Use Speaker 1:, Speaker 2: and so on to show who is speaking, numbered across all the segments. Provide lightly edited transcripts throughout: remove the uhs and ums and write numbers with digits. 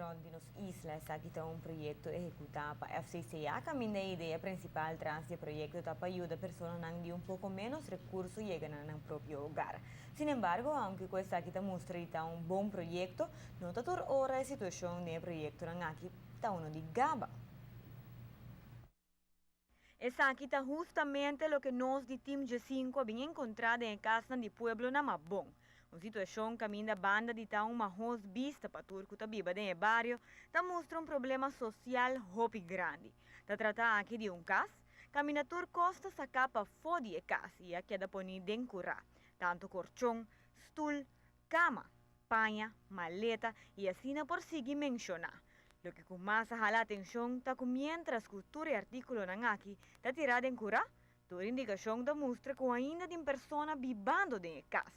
Speaker 1: Rond di nos isla. Esaki ta un proyecto ehecuta pa FCCA. Caminda e idea principal tras di e proyecto ta pa yuda personanan di un poco menos recurso yega na nan propio hogar. Sin embargo, aunke cu esaki ta mustra di ta un bon proyecto, no ta tur ora e situacion den e proyectonan aki ta uno di gaba. Esaki ta hustamente loke nos di Team G5 a bin encontra den e casnan di pueblo na Mabon. Un situacion caminda banda di ta un mahos bista pa tur cu ta biba den e bario, ta mustra un problema social hopi grandi. Ta trata aki di un cas, caminda tur cos ta saca pafo di e cas y a keda poni den cura. Tanto corchon, stul, cama, paña, maleta y asina por sigui menciona. Loke cu mas a hala atencion ta cu mientras cu tur e articulonan aki ta tira den cura, tur indicacion ta mustra cu ainda tin persona bibando den e cas.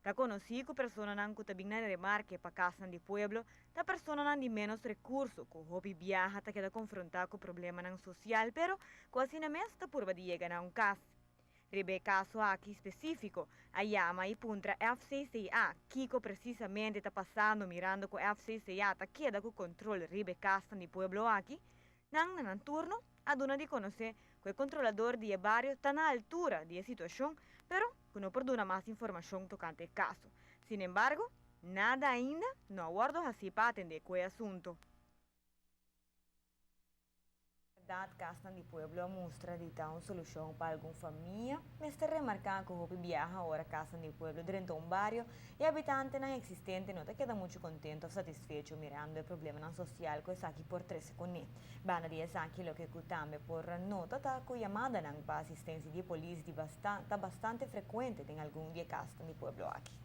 Speaker 1: Ta conoci cu personanan cu ta bin na remarke pa casnan di pueblo ta personanan di menos recurso cu hopi biaha ta keda confronta cu problemanan social pero cu asina mes ta purba di yega na un cas. Riba e kaso aki spesífiko, a yama i puntra FCCA kiko presisamente ta pasando mirando ku FCCA ta keda ku kontrol riba e kasnan di pueblo aki. Nan na nan turno a duna di konosé ku e kontrolador di e bario ta na altura di e situashon pero ku no por duna mas informashon tokante e kaso. Sinembargo, nada ainda no a wòrdu hasí pa atendé ku e asunto. Berdad, Casnan di Pueblo a mustra di ta un solucion pa algun famia. Mester remarca cu hopi biaha ora Casnan di Pueblo drenta un bario, e habitantenan existente no ta keda mucho contento of satisfecho mirando e problemanan social cu esaki por trece cune. Banda di esaki loke cu tambe por nota ta cu yamadanan pa asistencia di e polis di ta bastante frecuente den algun di e Casnan di Pueblo aki.